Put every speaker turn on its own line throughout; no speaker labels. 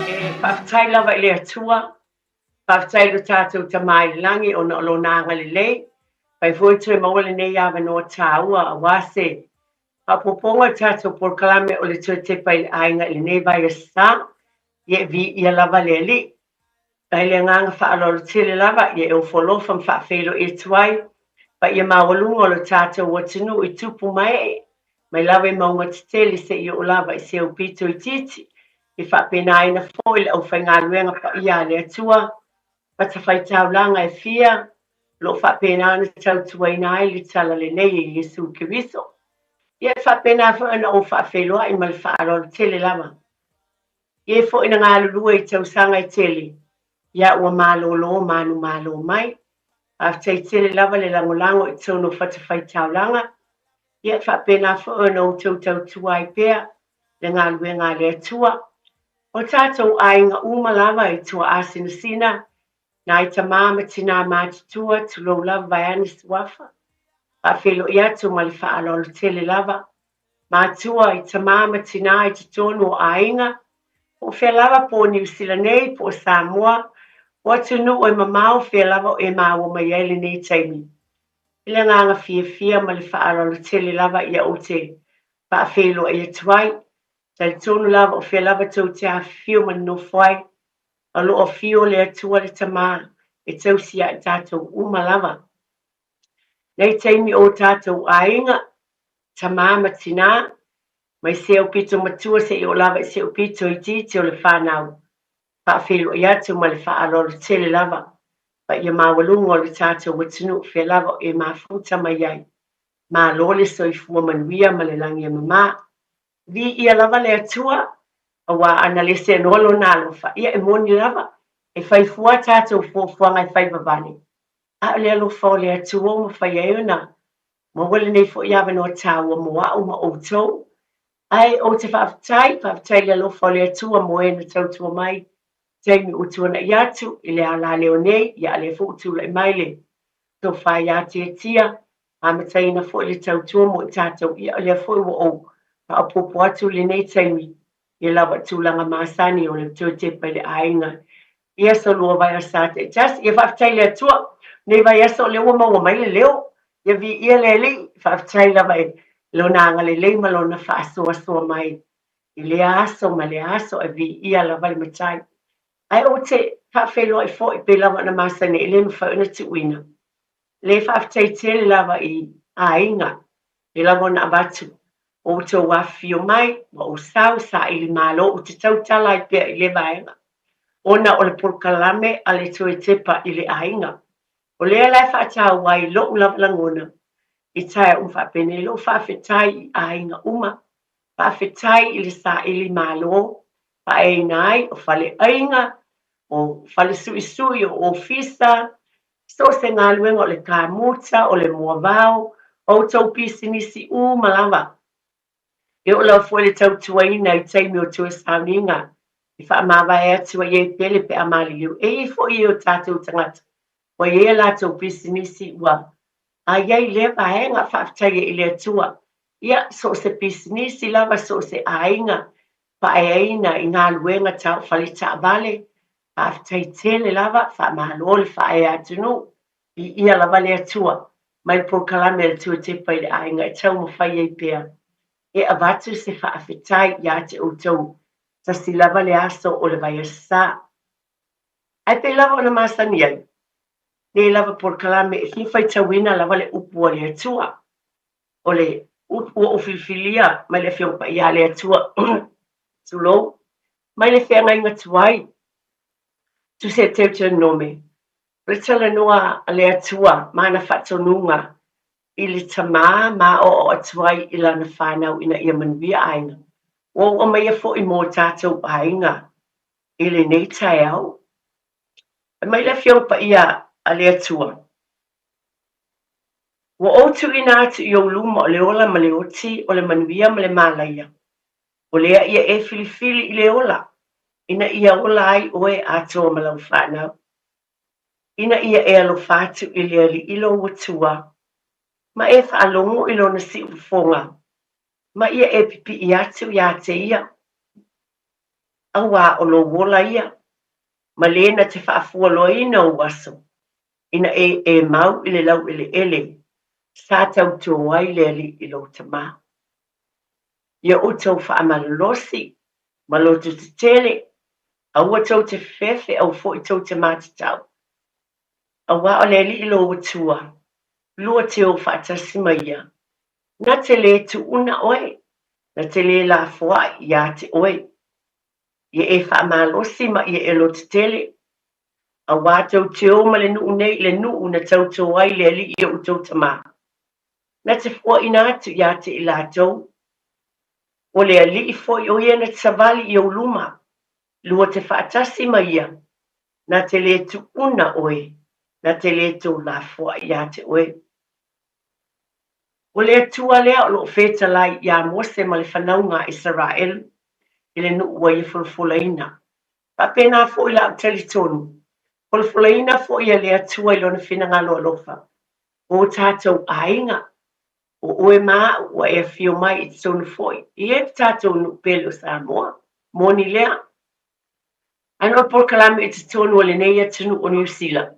E faafetai lava i le Atua, faafetai i lo tatou Tama i le Lagi ona o Lona agalelei, fai foi toe maua lenei avanoa taua aua se faaopoopoga o le tatou polokalame o le toe tepa i le aiga i lenei vaiaso sa. Ia e viia lava le Alii. Mai le agaga faaaloalo tele lava, ia e ofo alofa ma faafeiloai atu ai paia maualuga o lo tatou atunuu i tupu ma ee, mai lava i mauga tetele seia oo lava i se aupito itiiti, e faapenaina foi le aufaigaluega paia a le Atua, fatafaitaulaga e fia, o lo o faapena ona tautuaina ai le Talalelei e Iesu Keriso. Ia e faapena foi ona ou faafeiloai ma le faaaloalo tele lava. E foi na galulue i tausaga e tele, ia ua malolo manumalo mai. Faafetai tele lava le lagolago i totonu o fatafaitaulaga, ia e faapena foi ona outou tautua ai pea le galuega a le Atua. O tatou aiga uma lava i Tuaasinasina, nai tama ma tinā matutua, tulou lava vaeane suafa, faafeiloai atu ma le faaaloalo tele lava. Matua, i tamā ma tinā i totonu o aiga, po o fea lava po o Niu Sila nei, po o Samoa, o atunuu e mamao fea lava o e maua mai ai lenei taimi. I le agaga fiafia ma le faaaloalo tele lava ia ou te faafeiloai atu ai. Talitonu lava o fea lava tou te afifio ma nonofo ai, o lo o afio le Atua le Tamā e tausi ia i tatou uma lava. Nei taimi o tatou aiga, tamā ma tinā, mai se aupito matua seia oo lava i se aupito itiiti o le fanau, faafeiloai atu ma le faaaloalo tele lava, paia maualuga o le tatou atunuu fea lava o e mafuta mai ai. Malo le soifua manuia ma le lagi e mama. Viia lava le Atua, aua ana le seanoa Lona alofa, ia e moni lava, e fai fua a tatou fuafuaga e fai vavale, a o le alofa o le Atua ua mafai ai ona maua lenei foi avanoa taua mo au ma outou. Ae ou te faafetai, faafetai i le alofa o le Atua mo e na tautua mai taimi ua tuanai atu i le alaleo nei, ia a lea foi ua tulai mai le tofa ia Tiatia, amataina foi le tautua mo i tatou, ia o lea foi ua ou faaopoopo atu lenei taimi ia lava tulaga masani o le toe tepa i le aiga i aso lua vaiaso taitasi. Ia faafetai i le Atua, nei vaiaso o lea ua maua mai le leo. Ia viia le Alii, faafetai lava i Lona agalelei ma Lona faasoasoa mai i lea aso ma lea aso, ae viia lava le Matai. Ae ou te faafeiloai foi pei lava ona masani e le mafai ona tuuina le faafetai tele lava i aiga e lava ona avatu o outou afifio mai ma ou sau saili malo ou te tautala ai pea i lea vaega ona o le polokalame a le toe tepa i le aiga. O lea la e faataua ai lo'u lava lagona i taea uma faapenei lo'u faafetai i aiga uma, faafetai i le saili malo faaeaina ai o faleaiga, o fale suisui, o ofisa, so o se galuega o le kamuta, o le moavao, o outou pisinisi uma lava. E oo lava foi le tautuaina i taimi o toe sauniga e faamavae atu ai e pele pe a maliliu. E i ai foi e o tatou tagata ua i ai a latou pisinisi ua a i ai lea vaega, faafetai ai i le Atua. Ia, so o se pisinisi lava, so o se aiga, faaeaina i galuega tau fale taavale, Faafetai tele lava, faamalo le faaea atunuu, viia lava le Atua, mai le polokalame a le Tuatepa i le aiga e taumafai ai pea e avatu se faafetai ia te outou, tasi lava le aso o le vaiaso sa. Ae pei lava ona masani ai, nei lava polokalame e fia faitauina lava le upu a le Atua, o le upu ua ou filifilia mai le Afioga Paia a le Atua, tulou, mai le feagaiga tuai, Tusi a Teuteronome, o le talanoa a le Atua ma ana faatonuga i le tamā ma aoao atu ai i lana fanau ina ia manuia aiga. Ua ou aumaia foi mō tātou aiga i lenei taeao. Fai mai le Afioga Paia a le Atua, Ua ou tuuina atu i ou luma o le ola ma le oti, o le manuia ma le mālaia. O lea ia e filifili i le ola, ina ia ola ai oe atoa ma lau fanau, ina ia e alofa atu i le Alii lou Atua, ma e faalogo i lona siufofoga, ma ia e pipii atu iā te ia. Auā o lou ola ia, ma lē na te faafualoaina ou aso, ina e ēmau i le laueleele sa tautō ai le Alii i lou Tamā. Ia outou faamalolosi ma loto tetele, aua tou te fefefe, aua foi tou te matatau. Auā o le Alii lou Atua, lua te o faatasi ma Ia, na te lē tuuna oe, na te lē lafoai iā te oe. Ia e faamalosi ma ia e lototele, auā tou te o ma le nuu nei i le nuu na tautō ai le Alii i outou tamā, na te fuaina atu iā te i latou. O le Alii foi o ia na te savali i ou luma, lua te faatasi ma ia, na te lē tuuna oe, na te lē tou lafoai iā te oe. O le Atua lea o lo o fetalai iā Mose ma le fanauga a Isaraelu i le nuu ua ia folafolaina. Faapena foi la ou talitonu, folafolaina foi e le Atua i Lona finagalo alofa o tatou aiga, o oe ma au ua e afio mai i totonu foi i e tatou nuu pele o Samoa. Moni lea. Ae no polokalame i totonu o lenei atunuu o Niu Sila.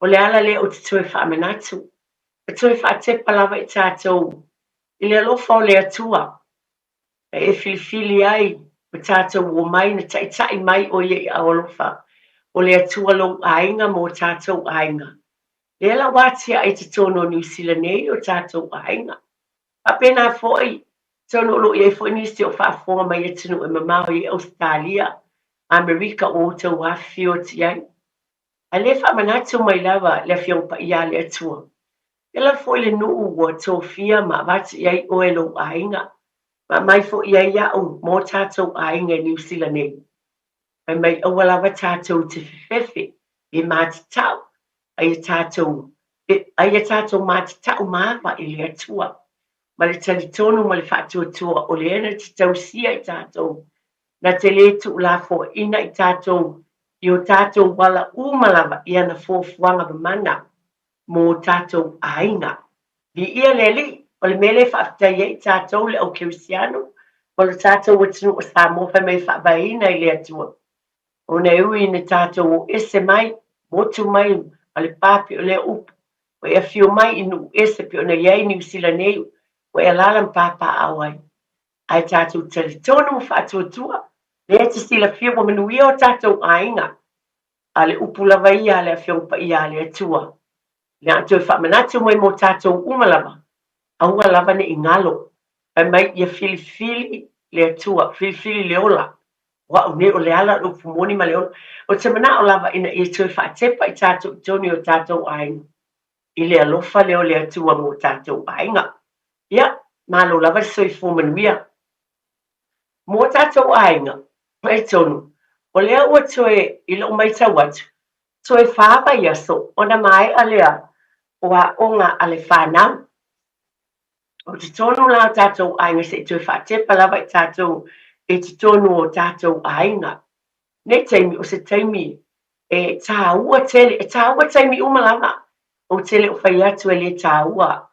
O le ala lea ou te toe faamanatu, e toe faatepa lava i tatou i le alofa o le Atua, na e filifili ai ma tatou omai na taitai mai ʻo ia i aao alofa o le Atua lou aiga ma o tatou aiga. Lea la ua atiae i totonu o Niu Sila nei o tatou aiga. Faapena foi, totonu o lo o i ai foi nisi o faafofoga mai atunuu e mamao i ai Ausetalia, Amerika ua outou afifio atu i ai. A lē faamanatu mai lava le Afioga Paia a le Atua, e lava foi le nuu ua tofia ma avatu i ai oe lou aiga, ma aumai foi i ai au ma o tatou aiga i Niu Sila nei. Fai mai aua lava tatou te fefefe e matatau a ia tatou a ia tatou matatau ma ava i le Atua, ma le talitonu ma le faatuatua o lea na te tausia i tatou na te lē tuulafoaiina i tatou i o tatou ala uma lava i ana fuafuaga mamana mo tatou aiga. Viia le Alii, o le mea lea e faafetai ai i tatou le au Kerisiano ma lo tatou atunuu o Samoa fai mai e faavaeina i le Atua. Ona e ui ina tatou o ese mai, motu mai ma le pa pei o lea upu, ua e afio mai i nuu ese pei ona i ai Niu Sila nei, ua e alaala ma papaaao ai. Ae tatou talitonu ma faatuatua, lea e te silafia ua manuia o tatou aiga. A o le upu lava ia a le Afioga Paia a le Atua, le a toe faamanatu mai mo tatou uma lava, aua lava ne i galo, fai mai ia filifili le Atua, filifili le ola. O au nei o le ala o le upu moni ma le ola. Ou te manao lava ina ia toe faatepa i tatou i totonu i o tatou aiga. I le alofa lea o le Atua mo tatou aiga. Ia, malo lava le soifua manuia. Mo tatou aiga, talitonu, o lea ua toe, i lou maitau atu, toe fā vaiaso ona maea lea o aoga a le fanau. O totonu la o tatou aiga se i toe faatepa lava i tatou i totonu o tatou aiga. Nei taimi, o se taimi e tāua tele, e tāua taimi uma lava. Ou te le o fai atu e lē tāua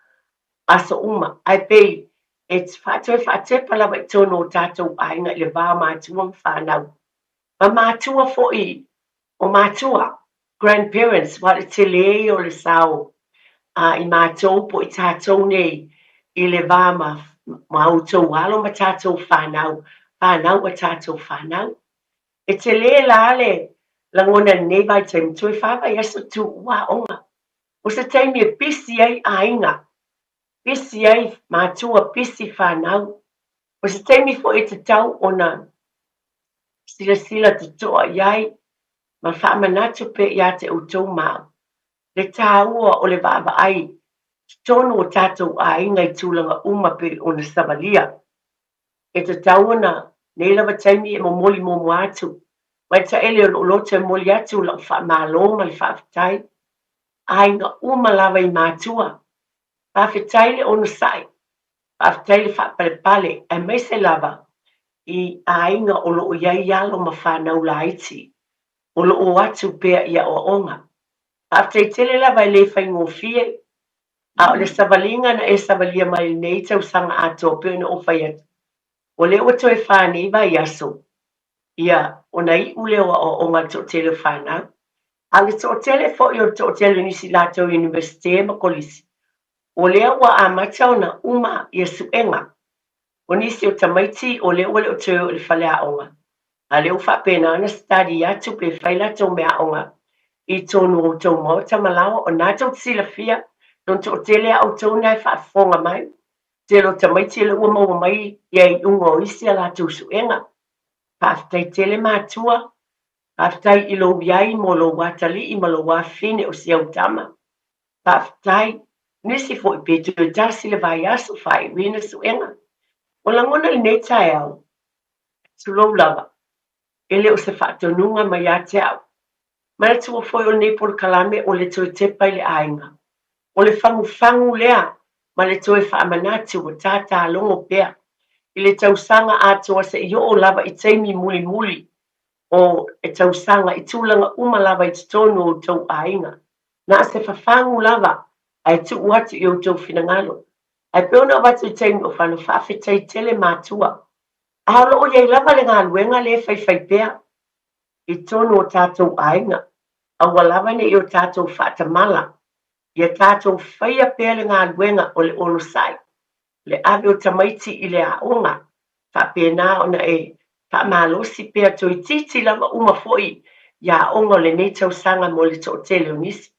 aso uma, ae pei e toe faatepa lava i totonu o tatou aiga i le va o matua ma fanau. Ma matua foi, o matua, grandparents, aua o le tele ia o le sao a i matou po o i tatou nei i le va ma, ma outou alo ma tatou fanau, fanau a tatou fanau. E tele la le lagona i lenei vaitaimi, toe fā vaiaso tuua aoga. O se taimi e pisi ai aiga, pisi ai matua, pisi fanau. O se taimi foi e tatau ona silasila totoa i ai ma faamanatu pea ia te outou ma au le tāua o le vaavaai totonu o tatou aiga i tulaga uma pei ona savalia. E tatau ona nei lava taimi e momoli muamua atu mai taele o lou loto e momoli atu lau faamalo ma le faafetai. Aiga uma lava i matua. Faafetai le onosai, faafetai le faapalepale aemaise lava i aiga o lo o i ai alo ma fanau laiti o lo o atu pea i aoaoga. Faafetai tele lava e le faigofie A o le savaliga na e savalia mai i lenei tausaga atoa pei ona ou fai atu, o lea ua toe fā nei vaiaso. Ia, ona iu lea o aoaoga a le toatele o fanau. A o le toatele foi o le toatele o nisi latou Iunivesite ma Kolisi, o lea ua amata ona uma ia suega. O nisi o tamaiti o lea ua le o toe o i le faleaoga, a o lea ua faapena ona study atu pe fai latou meaaoga i totonu o outou maota ma laoa. O lena tou te silafia, lona toatele a outou na e faafofoga mai, tele o tamaiti o lea ua maua mai ia iuga o isi a latou suega. Faafetai tele matua, faafetai i lou iai mo lou atalii ma lou afafine o si au tama. Faafetai. Nisi foi pe toe tasi le vaiaso faaiuina suega. O lagona i lenei taeao, tulou lava, e le o se faatonuga mai ia te au. Manatua foi o lenei polokalame o le toe tepa i le aiga. O le fagufagu lea ma le toe faamanatu ua tātālogo pea i le tausaga atoa seia oo lava i taimi mulimuli o le tausaga i tulaga uma lava i totonu o outou aiga. Na o se fafagu lava ae tuu atu i outou finagalo. Ae pei ona avatu i taimi o fano, faafetai tele matua. A o lo o i ai lava le galuega lea e faifai pea i totonu o tatou aiga, aua lava ne i o tatou faatamala, ia tatou faia pea le galuega o le onosai, le ave o tamaiti i le aoga, faapena ona e faamalosi pea toeitiiti lava uma foi i aoga o lenei tausaga mo le toatele o nisi.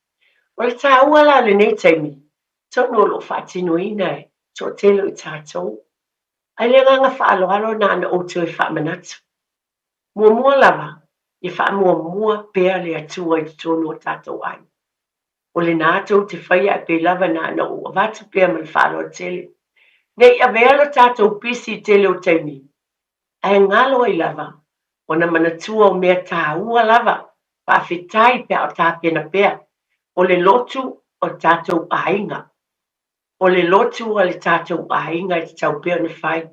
O le taua la o lenei taimi, tonu o lo o faatinoina e toatele o i tatou. Ae le agaga faaaloalo na ona ou toe faamanatu. Muamua lava, ia faamuamua pea le Atua i totonu o tatou aiga. O lena tou te faia ae pei lava na ona ou avatu pea ma le faaaloalo tele. Ne i avea lo tatou pisi i tele o taimi, ae galo ai lava ona manatua o mea taua lava, faafetai pe a o tapena pea, o le lotu o tatou aiga. O le lotu a le tatou aiga e tatau pea ona fai.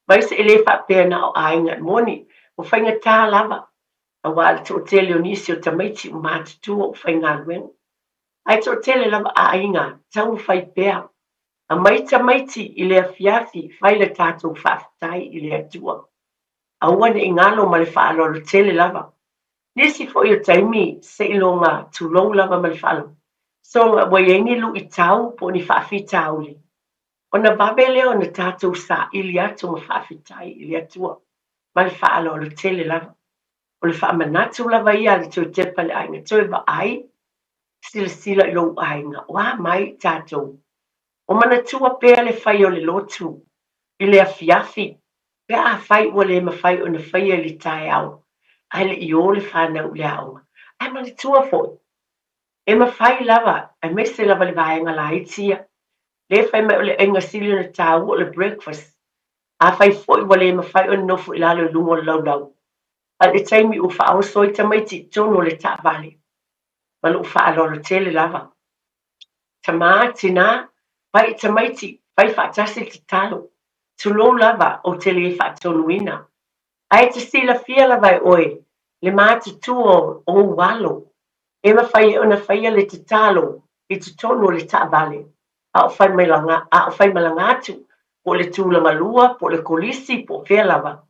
Aemaise e le faapea na o aiga e moni, ua faigata lava, aua le toatele o nisi o tamaiti ua matutua ua faigaluega. Ae toatele lava aiga taumafai pea. Aumai tamaiti i le afiafi fai le tatou faafetai i le Atua. Aua ne i galo ma le faaaloalo tele lava. Nisi foi o taimi seiloga tulou lava ma le faaaloalo, soga ua i ai ni luitau po o ni faafitauli, ona vave lea ona tatou saili atu ma faafetai i le Atua ma le faaaloalo tele lava. O le faamanatu lava ia a le toe tepa i le aiga, toe vaai, silasila i lou aiga, o a mai i tatou? O manatua pea le fai o le lotu i le afiafi pe afai ua le mafai ona faia i le taeao ae le i o le fanau i le aoga. Ae manatua foi, e mafai lava, aemaise lava le vaega laiti ia, lea fai mai o le aiga sili ona taua o le breakfast. Afai foi ua le mafai ona nofo i lalo i luga o le laulau, a o le taimi ua faaoso ai tamaiti i totonu o le taavale, ma lou faaaloalo tele lava. Tama, tina, fai i tamaiti, fai faatasi le tatalo. Tulou lava, ou te le faatonuina. Ae te silafia lava e oe le matutua o ou alo, e mafai ai ona faia le tatalo i totonu o le taavale, a o a o faimalaga atu, po o le tulagalua, po o le kolisi, po o fea lava.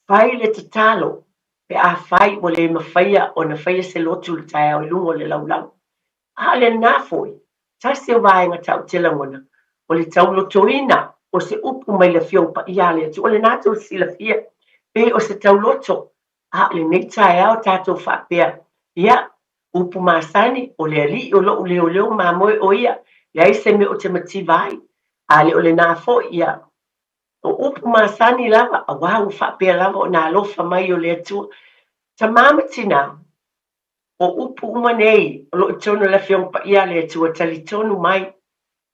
Fai le tatalo pe afai ua le mafaia ona faia se lotu i le taeao i luga o le laulau. A o lena foi, tasi o vaega tau te lagona, o le taulotoina o se upu mai le Afioga Paia a le Atua. O lena tou te silafia, pei o se tauloto, a o lenei taeao tatou faapea, ia, upu masani, o le Alii o lo'u leoleo mamoe o ia, leai se mea ou te mativa ai. A le o lena foi, ia, O upu masani lava, aua ua faapea lava ona alofa mai o le Atua. Tama ma tina, o upu uma nei o lo o i totonu o le Afioga Paia a le Atua, talitonu mai,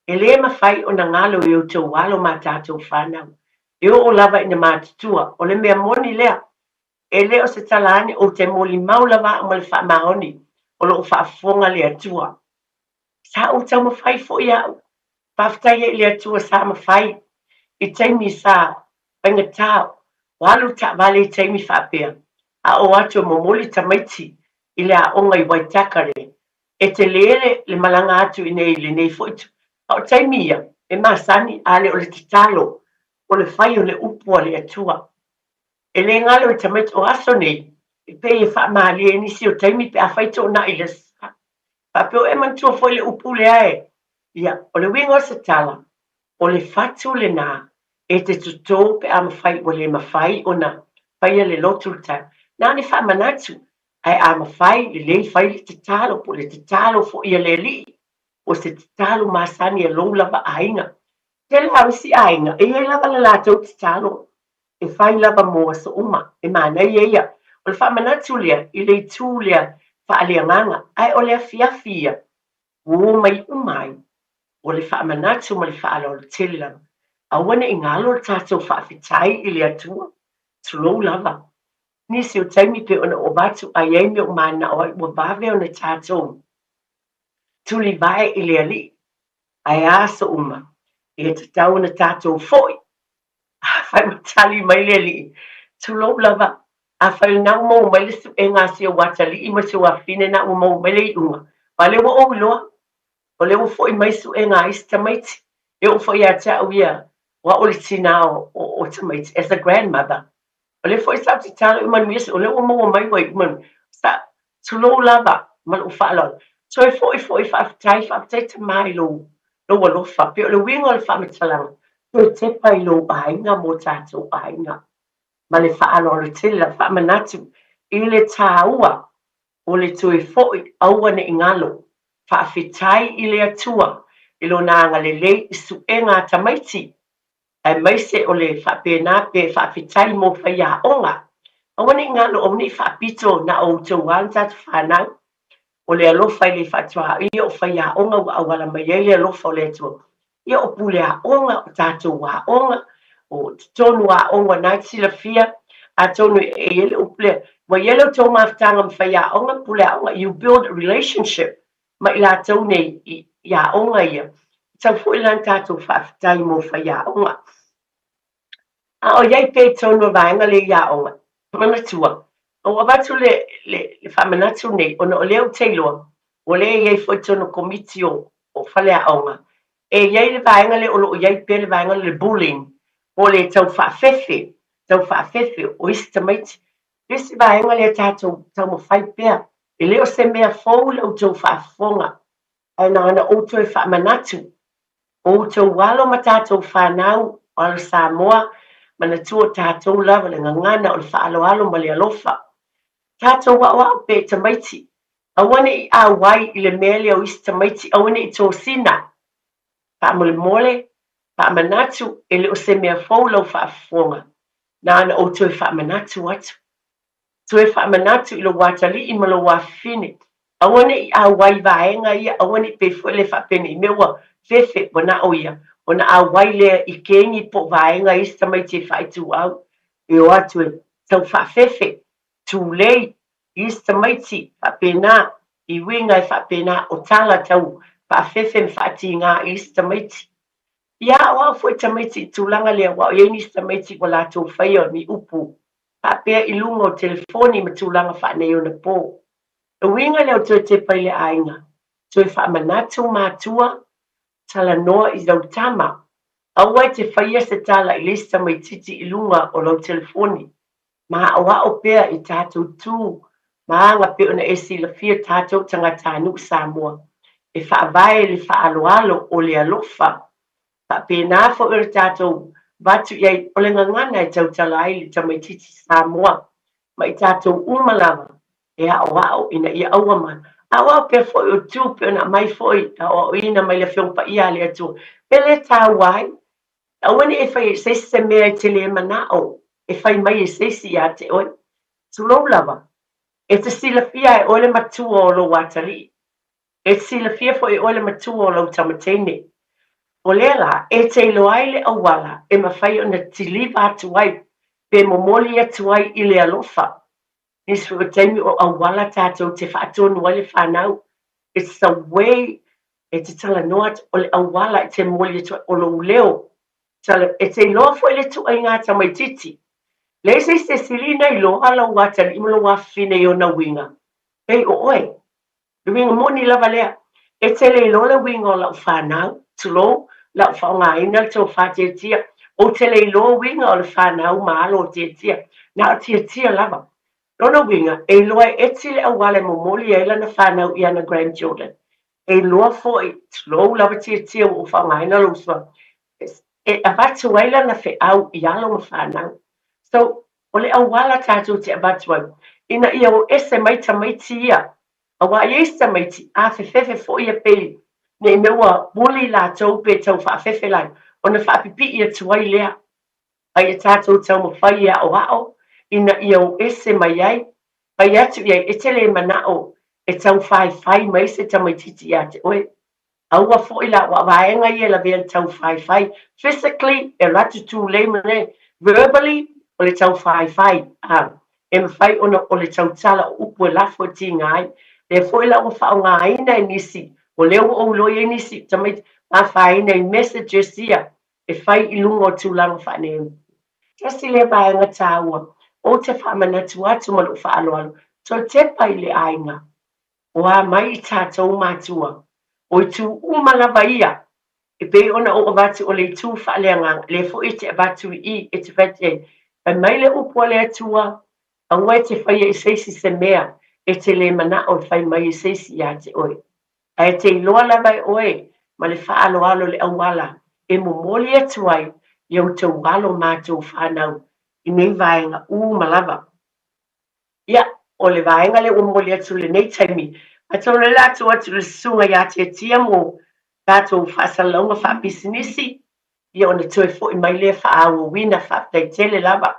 e le mafai ona galo i outou alo ma tatou fanau, e oo lava ina matutua. O le mea moni lea, e le o se tala ane, ou te molimau lava au ma le faamaoni, o lo o faafofoga le Atua. Sa ou taumafai foi au, faafetai ai i le Atua sa mafai i taimi sa faigata o alu le taavale i taimi faapea, a o atu e momoli tamaiti i le aoga i Waitakere, e tele le le malaga atu i nei i lenei foi itu. A o taimi ia, e masani, a le o le tatalo, o le fai o le upu a le Atua. E le galo i tamaiti o aso nei, e pei e faamalie ai nisi o taimi pe afai toonai i le aso Sa. Faapea ua e manatua foi le upu lea e, ia, o le uiga o se tala, o le fatu lena e te totō pe a mafai ua le mafai ona faia le lotu i le taeao. Na ona faamanatu, ae a mafai, lelei fai le tatalo po o le tatalo foi a le Alii, o se tatalo masani a lou lava aiga. Tele lava o isi aiga e i ai lava le latou tatalo e fai lava mo aso uma, e manaia ia. O le faamanatu lea i le itu lea faaleagaga, ae o le afiafi ia ua omai uma ai, o le faamanatu ma le faaaloalo tele lava. Aua ne i galo le tatou faafetai i le Atua, tulou lava. Nisi o taimi pei ona ou avatu a i ai mea ua mananao ai, ua vave ona tatou tulivae i le Alii, ae a aso uma, e tatau ona tatou foi. Afai ua tali mai le Alii, tulou lava, afai o lena ua maua mai le suega a si ou atalii ma si ou afafine na ua maua mai le iuga, aua o lea ua ou iloa, o lea ua foi mai suega a isi tamaiti. E oo foi ia te au ia, o au o le tinā o tamaiti, as a grandmother, O lea foi sa ou tatalo i manuia o lea ua maua mai ua iu manuia. Sa, tulou lava ma lou faaaloalo. Toe foi foi faafetai, faafetai tama i lou, lou alofa. Pei o le uiga o le faamatalaga, toe tepa i lou aiga mo tatou aiga. Ma le faaaloalo tele lava, faamanatu i le taua o le toe foi, aua ne i galo. Faafetai i le Atua i Lona agalelei i suega a tamaiti. aemaise o le faapena pe faafetai mo faiaoga. Aua ne i galo, aua ne i faapito na o outou lava na tatou fanau. O le alofa e le faatuaoia, o faiaoga ua auala mai ai le alofa o le Atua. Ia o pule aoga, o tatou aoga, o totonu aoga na e te silafia, atonu e i ai le upu lea, ua i ai la outou mafutaga ma faiaoga, pule aoga, you build a relationship ma i latou nei i aoga ia. E tatau foi la ona tatou faafetai mo faiaoga. A o i ai pea i totonu o le vaega lea i aoga, manatua, ua avatu le, le, le faamanatu nei, ona o lea ou te iloa, o lea e i ai foi i totonu o komiti o, o faleaoga, e i ai le vaega lea o lo o i ai pea le vaega lea o le bullying, po o le tau faafefe, tau faafefe o isi tamaiti. Le isi vaega lea tatou taumafai pea, e le o se mea fou la outou faafofoga, ae na ona ou toe faamanatu, o outou alo ma tatou fanau, o alo Samoa, manatua o tatou lava le gagana o le faaaloalo ma le alofa. Tatou aoao pea i tamaiti, aua ne i auai i le mea lea o isi tamaiti, aua ne i tosina. Faamolemole, faamanatu, e le o se mea fou lau faafofoga, na ona ou toe faamanatu atu. Toe faamanatu i lou atalii ma lou afafine, aua ne i auai vaega ia, aua ne i pei foi lea faapea ne i mea ua fefe, ua na o ia, ona auai lea i kegi po o vaega isi tamaiti e faaituau, e o atu e tau faafefe, tulei, isi tamaiti faapena, i uiga e faapena, o tala tau faafefe ma faatiga i isi tamaiti. Ia aoao foi tamaiti i tulaga lea, aua o i ai nisi tamaiti ua latou faia ni upu faapea i luga o telefoni ma tulaga faaneionapo. O le uiga lea o toe tepa i le aiga, toe faamanatu matua, talanoa i lau tama. Aua e te faia se tala i le isi tamaititi i luga o lau telefoni. Ma aoao pea i tatou tu ma aga pei ona e silafia tatou tagatanuu Samoa e faavae i le faaaloalo o le alofa. Faapena foi o le tatou avatu i ai o le gagana e tautala ai le tamaitiiti Samoa ma i tatou uma lava e aoao ina ia aua ma aoao pea foi o tu pei ona aumai foi aoaoina mai le Afioga Paia a le Atua e le taua ai. Aua ne i e faia i se isi se mea e te le manao e fai mai e se isi ia te oe. Tulou lava, e te silafia e oe le matua o lou atalii. E te silafia foi e oe le matua o lau tamateine. O lea la, e te iloa ai le auala e mafai ona tiliva atu ai pe momoli atu ai i le alofa. Nisi foi o taimi o auala tatou te faatonu ai le fanau. It's the way e te talanoa atu, o le auala e te momoli atu ai, o lou leo. E te iloa foi le ituaiga tamaitiiti. Leai se isi e sili ona iloa lou atalii ma lou afafine i ona uiga, pei o oe. Le uiga moni lava lea, e te le iloa le uiga o lau fanau, tulou, lau faaaogaina le tofa Tiatia, ou te le iloa uiga o le fanau ma alo o Tiatia. Na o tiatia lava. Lona uiga, e iloa e Eti le auala e momoli ai lana fanau i ana grandchildren. E iloa foi, tulou lava tiatia ua ou faaaogaina lou suafa, e avatu ai lana feau i alo ma fanau. So, o le auala tatou te avatu ai, ina ia o ese mai tamaiti ia, aua e i ai isi tamaiti, afefefe foi ia pei ne i mea ua bully latou pe tau faafefe latou, ona faapipii atu ai lea. A ia tatou taumafai e aʻoaʻo ina ia o ese mai ai, fai atu i ai, e te le manaʻo e tau faifai mai se tamaitiiti iā te oe. Aua foi la, ua vaega ia e lavea i le tau faifai, physically, e alu atu tulei ma le, verbally, o le tau faifai, a, e mafai ona o le tautala o upu e lafo e tiga ai. Lea foi la ua faaaogaina e nisi, o lea ua ou iloa i ai nisi tamaiti, afaina i messages ia, e fai i luga o tulaga faaneionapo. Tasi lea vaega taua, ou te faamanatu atu ma lou faaaloalo, toe tepa i le aiga. O a mai i tatou matua, o itu uma lava ia, e pei ona ou avatu o le itu faaleagaga, lea foi e te avatu i i, e te fai atu i ai, fai mai le upu a le Atua, aua e te faia i se isi se mea e te le manao e fai mai e se isi iā te oe. Ae te iloa lava e oe ma le faaaloalo le auala e momoli atu ai i outou alo matou fanau i nei vaega uma lava. Ia, o le vaega lea ua momoli atu i lenei taimi, atonu o lea o le a tuu atu i le Susuga ia Tiatia mo tatou faasalalauga faapisinisi, ia ona toe foi mai lea faaauauina, faafetai tele lava.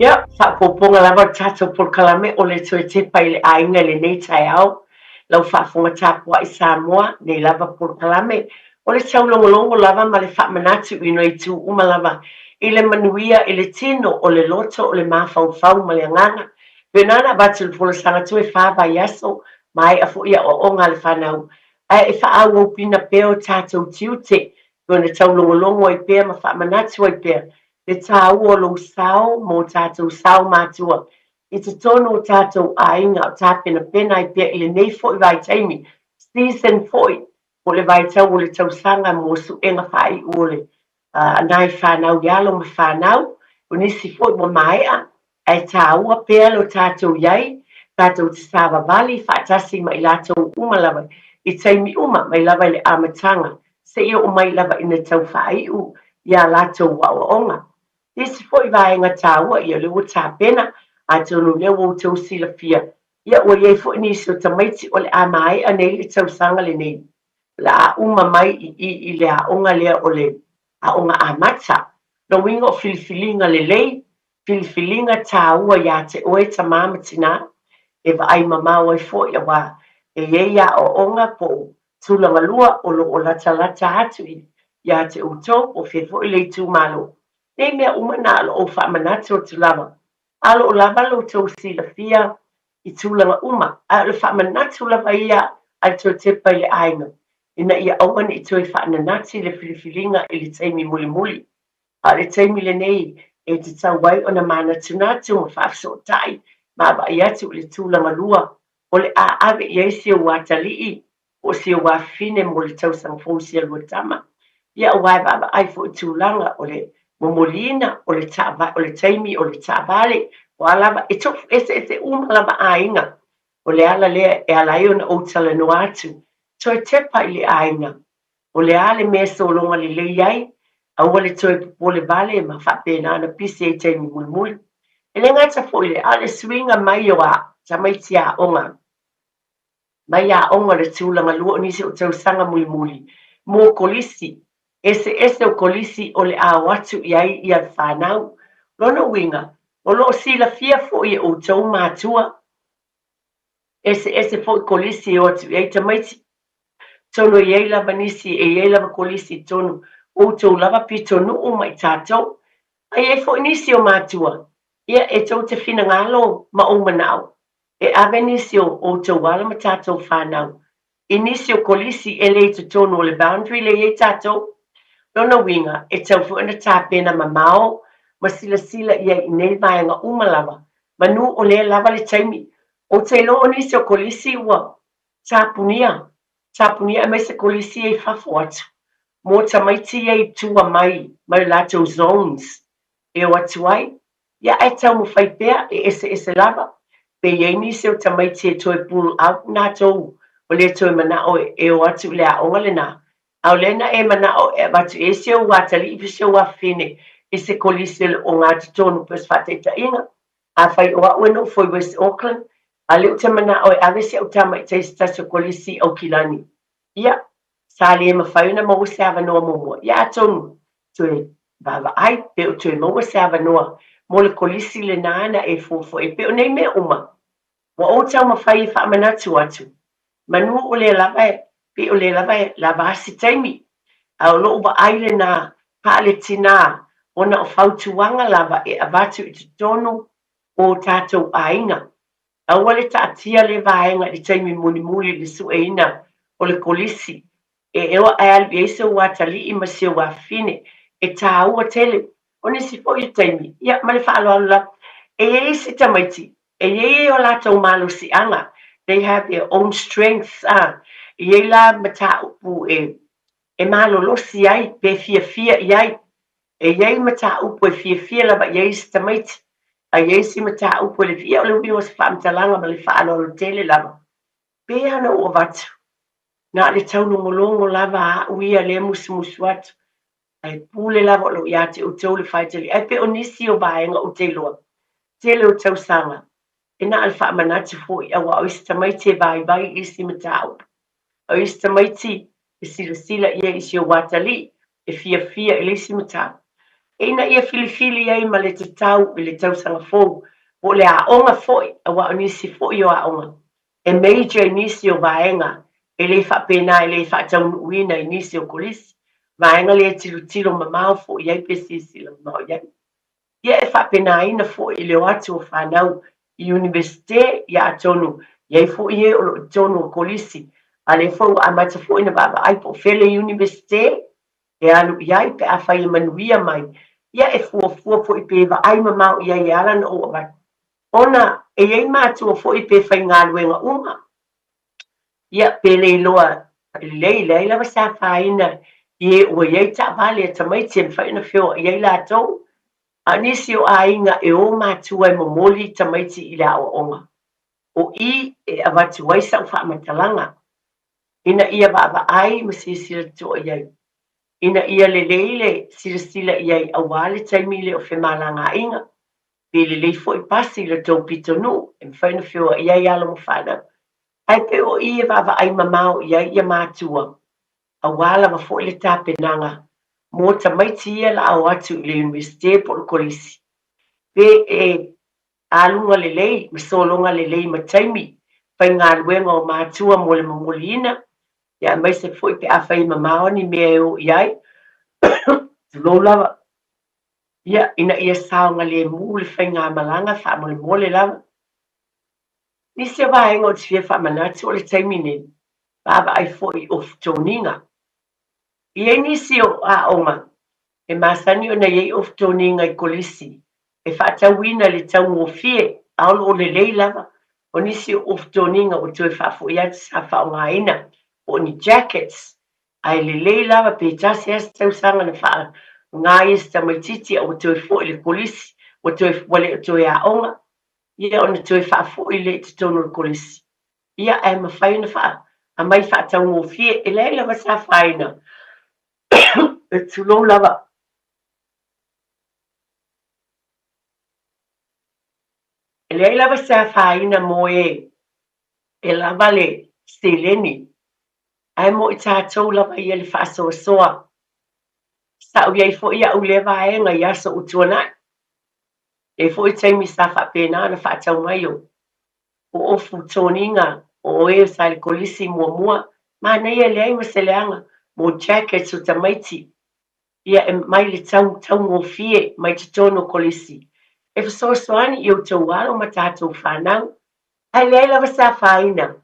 Ia, faaopoopoga lava o le tatou polokalame o le toe tepa i le aiga i lenei taeao. Lau faafofoga tapuai Samoa, nei lava polokalame o le taulogologo lava ma le faamanatu i nei itu uma lava i le manuia i le tino, o le loto, o le mafaufau ma le agaga. Pei ona avatu le folasaga toe fa vaiaso, maea foi aoaoga a le fanau, ae e faaauau pina pea o tatou tiute Pei ona taulogologo ai pea ma faamanatu ai pea le tāua o lou sao ma o tātou sao matua i totonu o tātou aiga o tāpenapena ai pea i lenei foi vaitaimi, season foi, po o le vaitau o le tausaga mo suega faaiu o le nai fanau i alo ma fanau, o nisi foi ua maea Ae tāua pea lo tātou i ai, tātou te sāvavali faatasi ma i latou uma lava i taimi uma mai lava i le amataga seia oo mai lava ina tau faaiu i ā latou aoaoga. Isi foi vaega tāua ia o lea ua tapena, atonu o lea ua outou silafia, ia ua i ai foi nisi o tamaiti o le a maea nei le tausaga lenei, o le a uma mai i i i le aoga lea o le aoga amata. Lona uiga o filifiliga lelei, filifiliga tāua iā te oe tamā ma tinā, e vaai mamao ai foi aua e i ai aoaoga po o tulaga lua o lo o latalata atu iā te outou po o fea foi le itumalo. Nei mea uma na o lo o faamanatu atu lava, a o lo o lava lo outou silafia i tulaga uma, ae o le faamanatu lava ia a le toe tepa i le aiga, ina ia aua ne i toe faananati le filifiliga i le taimi mulimuli. A o le taimi lenei e tatau ai ona manatunatu ma faafesootai ma vaai atu i le tulaga lua o le a ave i ai si ou atalii po o si ou afafine mo le tausaga fou sia lua tama. Ia aua e vaavaai foi i tulaga o le momoliina o le o le taimi o le taavale, o a lava, e tofu eseese uma lava aiga. O le ala lea e ala ai ona ou talanoa atu, toe tepa i le aiga O le a le mea e sologa lelei ai, aua le toe popole wale ma faapena ona pisi ai taimi mulimuli. E le gata foi i lea, a o le suiga mai o a tamaiti aoga, mai aoga o le tulaga lua o nisi o tausaga mulimuli mo kolisi, eseese o kolisi o le a o atu i ai ia fanau. Lona uiga, o lo o silafia foi e outou matua, eseese foi kolisi e o atu i ai tamaiti, Tonu e i ai lava nisi, e i ai lava kolisi i tonu, outou lava pitonuu ma i tatou. A i ai foi nisi o matua, ia e tou te finagalo ma ou manao, e ave nisi o outou alo ma tatou fanau i nisi o kolisi e le i totonu o le boundary le i ai tatou. Lona uiga, e tau foi ona tapena mamao ma silasila i ai i nei vaega uma lava, manu o lea lava le taimi. Ou te iloa o nisi o kolisi ua Tapunia, tapunia aemaise kolisi ia i fafo atu, mo tamaiti ia i tua mai, mai o latou zones e o atu ai. Ia ae taumafai pea e eseese lava, pe i ai nisi o tamaiti e toe pull out natou ua le toe manao e o atu i le aoga lena, a o lea na e manao e avatu i ai si ou atalii po si ou afafine i se kolisi o le ogatotonu pei o se faataitaiga, afai o au e nofo i West Auckland, a o lea ou te manao e ave si au tama i se tasi o kolisi i Aukilani, ia, sa le mafai ona maua se avanoa muamua, ia atonu toe vaavaai pe o toe maua se avanoa mo le kolisi lena na e fuafua i ai. Pei o nei mea uma, ua ou taumafai e faamanatu atu, manu o lea lava e, pei o lea lava e lava a se taimi, a o lou vaai lena faale-tina ona o fautuaga lava e avatu i totonu o tatou aiga. Aua le taatia lea vaega i le taimi mulimuli i le sueina o le kolisi e eo ae alu i ai si ou atalii ma si ou afafine. E taua tele. O nisi foi o taimi, ia, ma le faaaloalo lava, e i ai isi tamaiti, e i ai o latou malosiaga, they have their own strengths, a, e i ai la mataupu e, e malolosi ai pe fiafia i ai. E i ai mataupu e fiafia lava i ai isi tamaiti, a i ai isi mataupu e le fiafia. Ia, o le uiga o se faamatalaga ma le faaaloalo tele lava, pei lava ona ou avatu, na o le taulogologo lava a au ia lea e musumusu atu, ae pule lava o lo o ia te outou le faitalia. Ae pei o nisi o vaega ou te iloa, tele o tausaga, e na o le faamanatu foi, aua o isi tamaiti e vaivai i isi mataupu. O isi tamaiti e silasila i ai i si ou atalii e fiafia i le isi mataupu. Ina ia filifili ai ma le tatau i le tausaga fou, po o le aoga foi, aua o nisi foi o aoga e major i nisi o vaega e le faapena e le faataunuuina i nisi o kolisi, vaega lea e tilotilo mamao foi i ai pe silasila mamao i ai. Ia e faapenaina foi i le o atu o fanau i Iunivesite, ia atonu i ai foi e o lo o i totonu o kolisi, a lea foi ua amata foi ona vaavaai po o fea le Iunivesite e alu i ai pe afai e manuia mai, ia e fuafua foi pe vaai mamao i ai e ala ona ou avatu. Ona e i ai matua foi pe faigaluega uma, ia pe le iloa lelei, leai lava se afaina i e ua i ai taavale a tamaiti e mafai ona feoai ai latou. A o nisi o aiga e o matua e momoli tamaiti i le aoaoga, o i e avatu ai sau faamatalaga ina ia vaavaai ma silasila totoa i ai, ina ia lelei le silasila i ai aua le taimi lea o femalagaaiga, pe lelei foi pasi i le tou pitonuu e mafai ona feoai ai alo ma fanau. Ae pei o i e vaavaai mamao i ai ia matua, aua lava foi le tapenaga mo tamaiti ia la o atu i le Iunivesite po o le Kolisi, pe e aluga lelei ma sologa lelei ma taimi faigaluega o matua mo le momoliina, ia aemaise foi pe afai e mamao ni mea e o i ai, tulou lava. Ia, ina ia saogalemu le faigamalaga faamolemole lava. Nisi o vaega ou te fia faamanatu o le taimi nei, vaavaai foi i ofu toniga. E i ai nisi o aoga e masani ona i ai ofu toniga i kolisi e faatauina i le taugofie a o lo o lelei lava. O nisi o ofu toniga ua toe faafoi atu sa faaaogaina po o ni jackets ae lelei lava pe tasi lava se tausaga na faaaoga ai e se tamaitiiti a ua toe foi i le kolisi, ua toe ua le o toe aoga, ia ona toe faafoi lea i totonu o le kolisi. Ia ae mafai ona faa aumai faataugofie, e leai lava se afaina, e tulou lava. E leai lava se afaina mo e e lava le seleni, ae mo i tatou lava ia le faasoasoa. Sa ou i ai foi au i lea vaega i aso ua tuanai. E i ai foi taimi sa faapena ona faatau mai o ofu toniga o e sa i le kolisi muamua, manaia e leai ma se leaga mo jackets o tamaiti, ia e mai le tau taugofie mai totonu o kolisi e fesoasoani i outou alo ma tatou fanau. Ae leai lava se afaina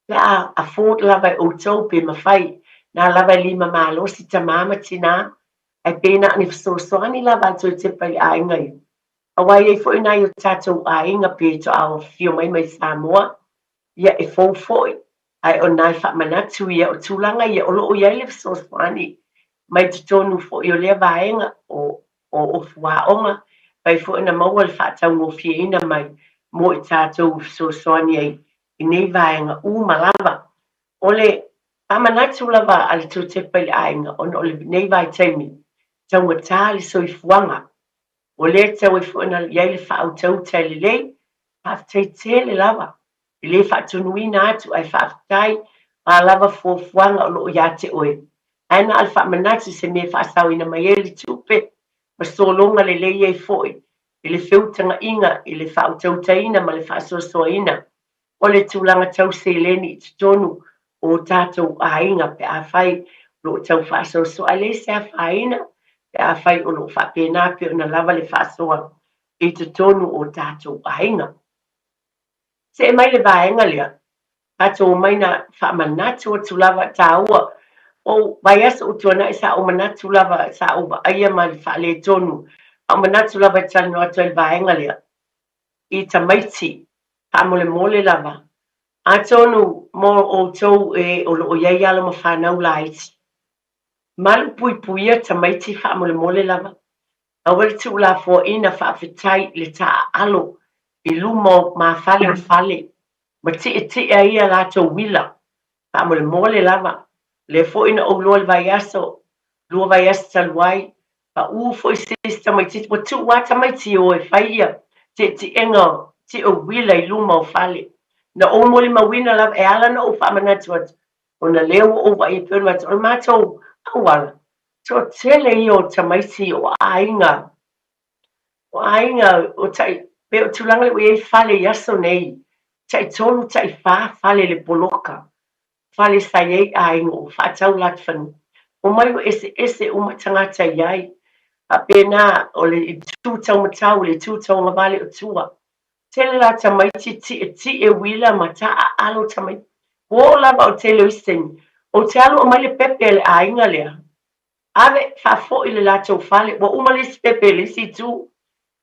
pe a afford lava e outou pe mafai, na lava e lima malosi tama ma tina Ae pei na o ni fesoasoani lava a toe tepa i aiga ia. Aua e i ai foi nai o tatou aiga pe toa afifio mai mai Samoa, ia e fou foi, ae o nai faamanatu ia, o tulaga ia o lo o i ai le fesoasoani mai totonu foi o lea vaega o o ofu aoga Fai foi ona maua le faataugofieina mai mo i tatou e fesoasoani ai i nei vaega uma lava. O le faamanatu lava a le Tuatepa i le aiga ona o lenei vaitaimi, taugata le soifuaga. O lea e tatau ai foi ona i ai le faautauta e lelei. Faafetai tele lava. E le faatonuina atu ae faafetai a lava fuafuaga o lo o ia te oe. Ae na o le faamanatu i se mea e faasaoina mai ai le tupe ma sologa lelei ai foi i le feutagaiga i le faautautaina ma le faasoasoaina o le tulaga tau seleni i totonu o tatou aiga pe afai o lo o tau faasoasoa. Ae leai se afaina pe afai o lo o faapena pei ona lava le faasoa i totonu o tatou aiga. See mai le vaega lea, tatou omai na faamanatu atu lava tāua. O vaiaso ua tuanai sa ou manatu lava, sa ou vaaia ma le faaletonu, a ou manatu lava e talanoa atu ai i le vaega lea i tamaiti, faamolemole lava. Atonu mo outou e o lo o i ai alo ma fanau laiti, malupuipuia tamaiti faamolemole lava. Aua le tuulafoaiina faafetai i le taaalo i luma o mafale o fale ma tietie ai a latou uila. Faamolemole lava. Lea foi na ou iloa i le vaiaso, lua vaiaso talu ai, pau foi se isi tamaitiiti, ua tuu lava tamaiti e o e fai ia tietiega o tie uila i luma o fale. Na ou molimauina lava, e ala ona ou faamanatu atu, ona lea ua ou vaai e pei ona o le matou auala, Toatele ia o tamaiti o aiga, o aiga o tai, pei o tulaga lea ua i ai fale i aso nei, tai tolu tai fa fale i le poloka, fale sa i ai aiga ua faatau latou fanua. Omai ua eseese uma tagata i ai. Faapena o le itu taumatau, le itu tauagavale o tua. Tele la tamaiti tietie uila ma taaalo tamaiti. Ua oo lava o tele o isi taimi, ou te alu aumai le pepe a le aiga lea, ave faafoi le latou fale, ua uma le isi pepe i le isi itu,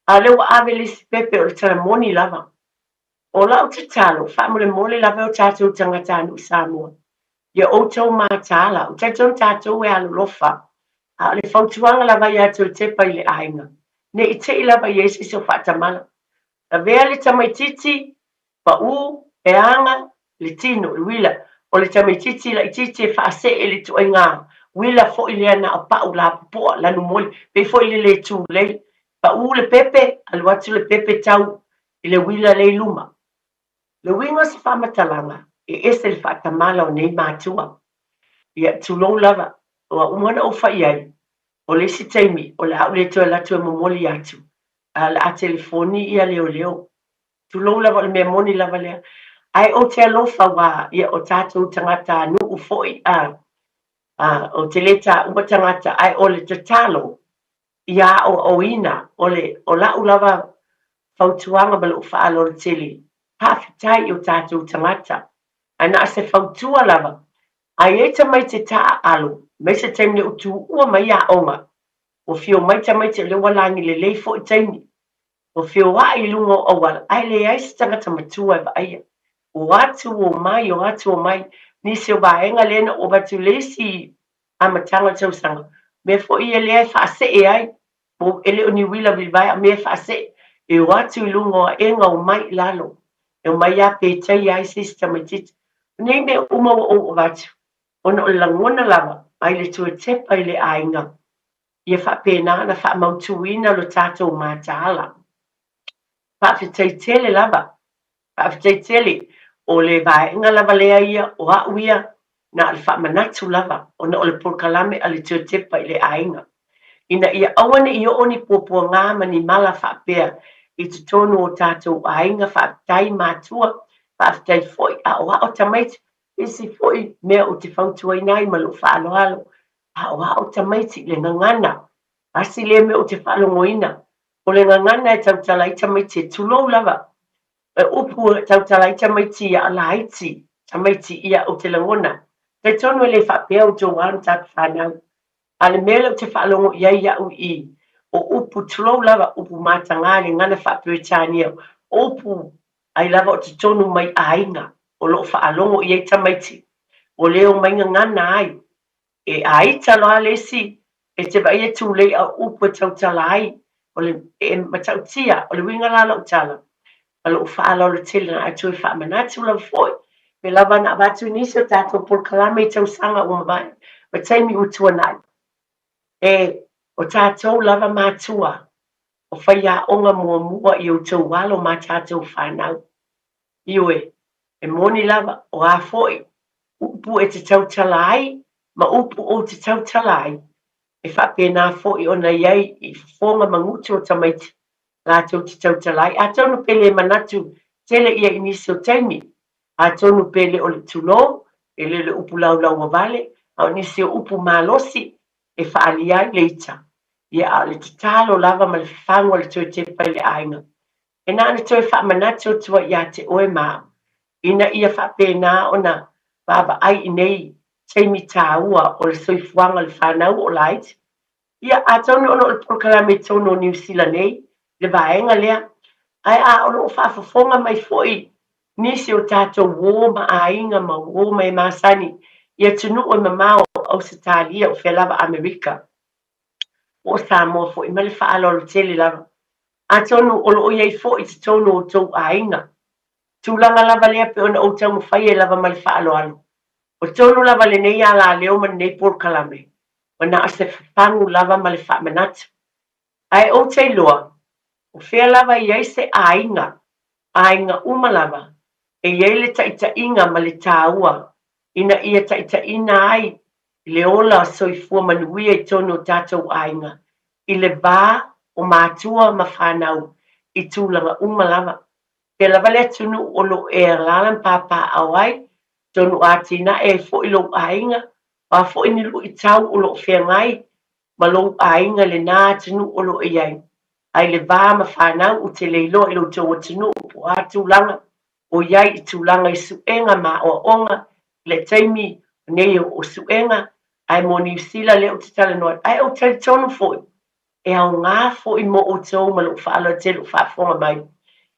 a o lea ua ave le isi pepe o le tala moni lava. O lau tatalo, faamolemole lava e o tatou tagatanuu Samoa, ia outou mataala, ou talitonu tatou e alolofa, a o le fautuaga lava ia Toetepa i le aiga, ne i te i lava i ai se isi o faatamala. Lavea le tamaitiiti, pau, peaga, le tino, le uila. O le tamaitiiti laitiiti e faasee i le ituaiga uila foi lea na o pau lapopoa, lanumoli, pei foi le le tulei. Pau le pepe, alu atu le pepe tau i le uila lea i luma. Le uiga o se faamatalaga, e ese le faatamala o nei matua. Ia, tulou lava, ua uma ona ou fai ai, o le isi taimi o le a ou le toe alu atu e momoli atu, a o le a telefoni ia leoleo. Tulou lava, o le mea moni lava lea. Ae ou te alofa aua, ia, o tatou tagatanuu foi, a, a, ou te le taua tagata, ae o le tatalo, ia aoaoina, o le, o lau lava fautuaga ma lou faaaloalo tele, faafetai i o tatou tagata, ae na o se fautua lava, a i ai tamaiti e taaalo, aemaise taimi lea ua tuua mai aoga, ua fio mai tamaiti o lea ua lagi lelei foi taimi, ua feoai i luga o auala, ae leai se tagata matua e vaaia. O atu o mai, o atu o mai, nisi o vaega lea na ou avatu i le isi amataga o le tausaga, mea foi ia lea e faasee ai, e le o ni uila vilivae, a o mea e faasee, e o atu i luga o aega, omai i lalo, e omai lava petaia ai se isi tamaitiiti. O nei mea uma ua ou avatu, ona o le lagona lava mai le Tuatepa i le aiga, ia faapena ona faamautuina lo tatou mataala. Faafetai tele lava. Faafetai tele. O le vaega lava lea ia, o au ia, na o le faamanatu lava, ona o le polokalame a le Tuatepa i le aiga, ina ia aua ne i oo ni puapuaga ma ni mala faapea i totonu o tatou aiga. Faafetai matua, faafetai foi aoao tamaiti. Isi foi mea ou te fautuaina ai ma lou faaaloalo, aoao tamaiti i le gagana. Tasi lea mea ou te faalogoina, o le gagana e tautala ai tamaiti e tulou lava. E upu e tautala ai tamaiti ia laiti, tamaiti ia ou te lagona. Talitonu e le faapea outou alo ma tatou fanau. A o le mea lea ou te faalogo i ai iaʻu i i, o upu tulou lava, upu mataga i le gagana faa-Peretania, o upu ai lava o totonu mai aiga o lo o faalogo i ai tamaiti, ua le omai gagana ai. E aita loa le isi, e te vaai e tulei a o upu e tautala ai, O le e matautia, o le uiga la o lau tala, ma lou faaaloalo tele na toe faamanatu lava foi, pei lava ona avatu nisi o tatou polokalame i tausaga ua mavae ma taimi ua tuanai. E, o tatou lava matua, o faiaoga muamua i outou alo ma tatou fanau. Ioe, e moni lava, o a foi upu e te tautala ai ma upu ou te tautala ai, e faapena foi ona i ai i fofoga ma gutu o tamaiti latou te tautala ai. Atonu pe le manatu tele ia i nisi o taimi, atonu pe le o le tulou, e le o le upu laulauavale, a o nisi o upu malosi e faaalia ai le ita. Ia, a o le tatalo lava ma le fafagu o le toe tepa i le aiga, e na ona toe faamanatu atu ai ia te oe ma au, ina ia faapena ona vaavaai i nei taimi taua o le soifuaga o le fanau o laiti. Ia, atonu ona o le polokalame i totonu o Niu Sila nei, le vaega lea, ae a o lo o faafofoga mai foi nisi o tatou uo ma aiga ma uo ma e masani i atunuu e mamao o Ausetalia, o fea lava Amerika, po o Samoa foi, ma le faaaloalo tele lava. Atonu o lo o i ai foi i totonu o outou aiga. Tulaga lava lea pei ona ou taumafai ai lava ma le faaaloalo. O tonu lava lenei alaleo ma lenei polokalame, ua na o se fafagu lava ma le faamanatu. Ae ou te iloa, o fea lava i ai se aiga, aiga uma lava, e i ai le taitaiga ma le taua ina ia taitaiina ai i le ola soifua manuia i totonu o tatou aiga, i le va o matua ma fanau i tulaga uma lava. Pea lava le atunuu o lo o e alaala ma papaaao ai, atonu o atinae ai foi lou aiga, o a foi ni luitau o lo o feagai ma lou aiga i lena atunuu o lo o i ai. A i le va ma fanau ou te le iloa i lo outou atunuu po o a tulaga o i ai i tulaga i suega ma aoaoga i le taimi nei o suega, ae mo Niu Sila lea ou te talanoa atu. Ae ou te talitonu foi, e aoga foi mo outou ma lou faaaloalo tele o faafofoga mai,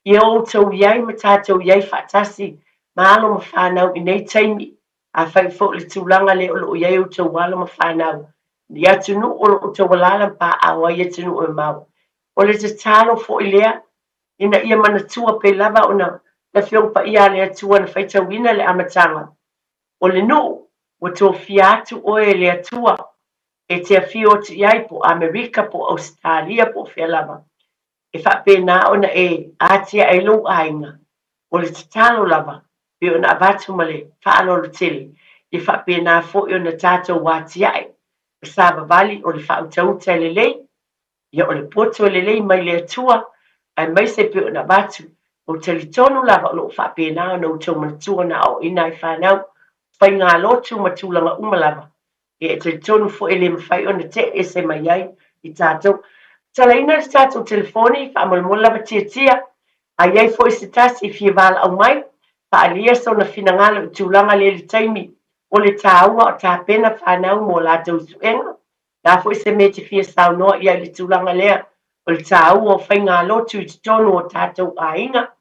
ia outou i ai ma tatou i ai faatasi ma alo ma fanau i nei taimi. Afai foi o le tulaga lea o lo o i ai outou alo ma fanau i atunuu o lo o outou alaala ma paao ai i atunuu e mamao, o le tatalo foi lea ina ia manatua pei lava ona le Afioga Paia a le Atua na faitauina le amataga o le nuu, ua tofia atu oe e le Atua e te afio atu i ai, po o Amerika, po o Ausetalia, po o fea lava, e faapena ona e atiae ai lou aiga. O le tatalo lava, pei ona avatu ma le faaaloalo tele, ia faapena foi ona tatou atiae ma savavali o le faautauta e lelei, ia o le poto e lelei mai le Atua, aemaise pei ona avatu, ou talitonu lava o lo o faapena ona outou manatua na aoaoina ai fanau, faigalotu ma tulaga uma lava. Ia e talitonu foi e le mafai ona tee ese mai ai i tatou. Tatalaina le tatou telefoni, faamolemole lava tiatia, a i ai foi se tasi e fia valaau mai, faaalia sona finagalo i tulaga lea i le taimi o le taua o tapena fanau mo a latou suega. O le a foi se mea e te fia saunoa i ai i le tulaga lea o le taua o faigalotu i totonu o tatou aiga,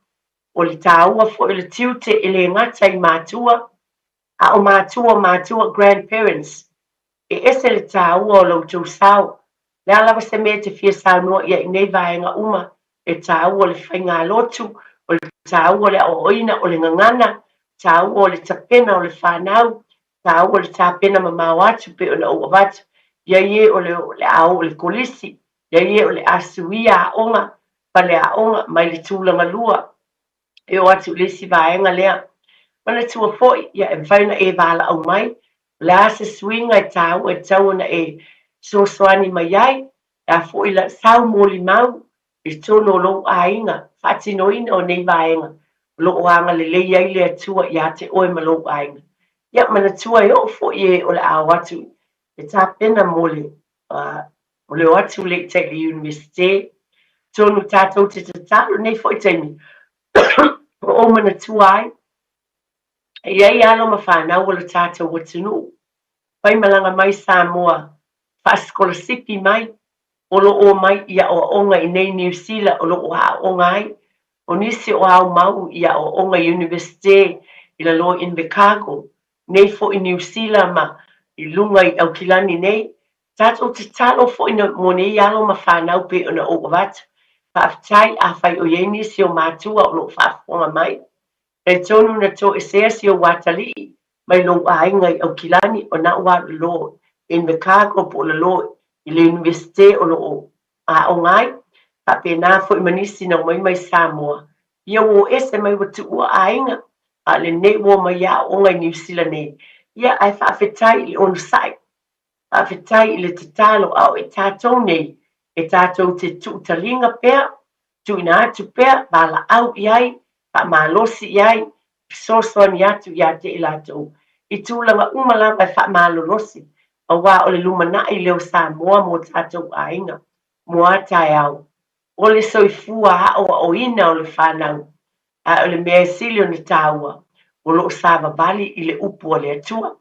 o le taua foi o le tiute e le gata i matua, a o matua o matua, grandparents, e ese le taua o lo outou sao. O le a lava se mea e te fia saunoa i ai i nei vaega uma, e taua o le faigalotu, o le taua o le aoaoina, o le gagana, taua o le tapena o le fanau, taua o le tapena mamao atu pei ona ou avatu, i ai e o le o le a o i le kolisi, i ai e o le a suia aoga, faleaoga, mai le tulagalua e oo atu i le isi vaega lea. Manatua foi, ia, e mafai ona e valaau mai, o le a se suiga e taua e tatau ona e fesoasoani mai ai, le a foi la sau molimau i totonu o lou aiga, faatinoina o nei vaega o lo o agalelei ai le Atua ia te oe ma lou aiga. Ia, manatua e oo foi e o le a o atu e tapena mo le O le o atu le i tai i le Iunivesite, atonu tatou te tatalo i lenei foi taimi, o ou manatua ai, e i ai alo ma fanau o le tatou atunuu, faimalaga mai Samoa, faasikolasipi mai, o lo o omai i aoaoga i nei Niu Sila o lo o aooga ai, o nisi o ao mau i aoaoga i Iunivesite i lalo i Invercargill, nei foi Niu Sila ma i luga i Aukilani nei. Tatou tatalo foi mo nei alo ma fanau pei ona ou avatu. Faafetai afai o i ai nisi o matua o lo o faafofoga mai. Talitonu na toesea si ou atalii mai lou aiga i Aukilani ona ua alu i Invercargill po o lalo i le Iunivesite o lo o aoga ai. Faapena foi ma nisi na omai mai Samoa. Ia ua o ese mai ua tuua aiga, a o lenei ua omai e aooga i Niu Sila nei. Ia ae faafetai i le onosai, faafetai i le tatalo, a o i tatou nei e tatou te tuutaliga pea, tuuina atu pea, valaau i ai, faamalosi i ai, fesoasoani atu ia te i latou i tulaga uma lava e faamalolosi, aua o le lumanai lea o Samoa mo tatou aiga, mo a taeao. O le soifua aoaoina o le fanau, ae o le mea e sili ona taua, o lo o savavali i le upu a le Atua.